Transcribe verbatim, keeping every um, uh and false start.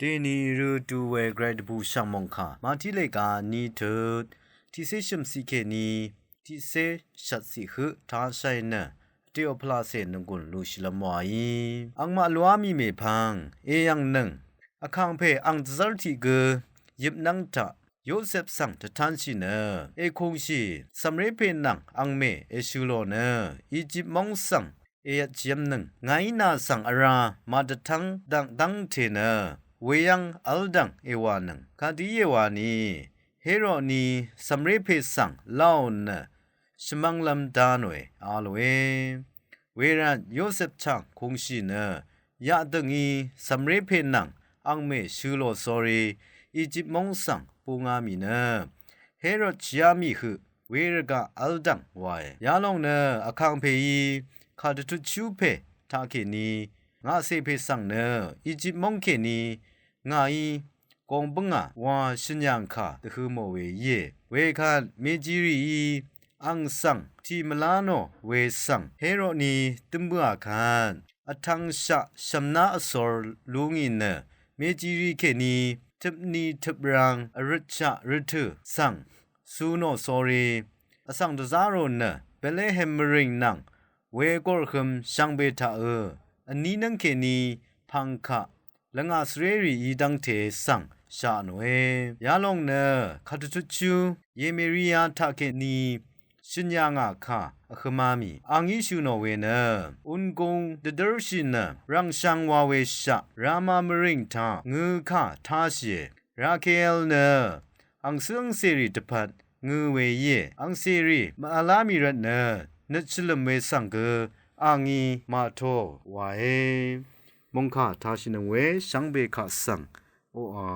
Dèní rø du we gvray dvbù shv̀ng mòngkà Màtí lèga ní tut tiqcé shø̀mciq kèní tiqcé shvtciq høq tashai nø vteo pvlacè nònggùn lushìlv́m wàí. Angmaq lwá mì mèpvng èyv̀ngnøng vkàngpè ang dvzv́r tiq gø yøpnv́ng taq Yosep svng dvtánshì nø èkungshì cv̀mré pè nvng angmè èshø̀ lò nø Ejip móng svng èyvtshìv́mnøng ngàí nà svng vrá màdvtv́ng dvngdv́ngte nø weyv́ng v́ldv̀ng èwànøng kadø íe wani Herodni cv̀mré pè svng láò nø shvmv́nglv́m dá nòe a lòe. Wervt Yosep chàng kungshì nø yaqdø̀ngí cv̀mré pè nvng angmè shø̀ lò sórí Ejip móng svng búngá mì nø Herod shìá mì høq wervgaq v́ldv̀ng wae. Yalòng nø vkàngpèí kàdvtutshú pè taqkèní ngàcè pè svng nø Ejip móng kèní ngàí gong bǿngà wa shø̀n yàngkà dvhø̄ mò we íe. Wekvt mèjìrìí ang svng tì mvlá nò we svng Herodni dø̄m bǿà kvt vtv̄ngshaq shv̀mná vsor lú ngì nø mèjìrì kèní tøpni tøprang vrøtshaq rvtø̀ svng su nò sórí vsvng dvzá rò nø Betlehem mvrìng nvng wegorhøm shvngbe taqø̄ vní nǿng kèní pv̀ngkaq lvngà svrérìí dv́ngte svng shà nòe. Yalòng nø kàdvtutshú Yemeriya taqkèní shø̀n yà ngà kà vhø̄má mì angí shø̀ nò we nø ungung dvdv́rshì nø rv̀ngshv̄ng wa we shaq Rama mvrìng taq ngø̄ kà táshìe. Rakel nø angcǿ angcèrì dvpvt ngø̄ we íe. Angcèrì màvlá mì rvtnø nøt shvlø̀m we svng gø angí màtó wae. Mòngkà tashìnøng we shvngbe kaq svng oqà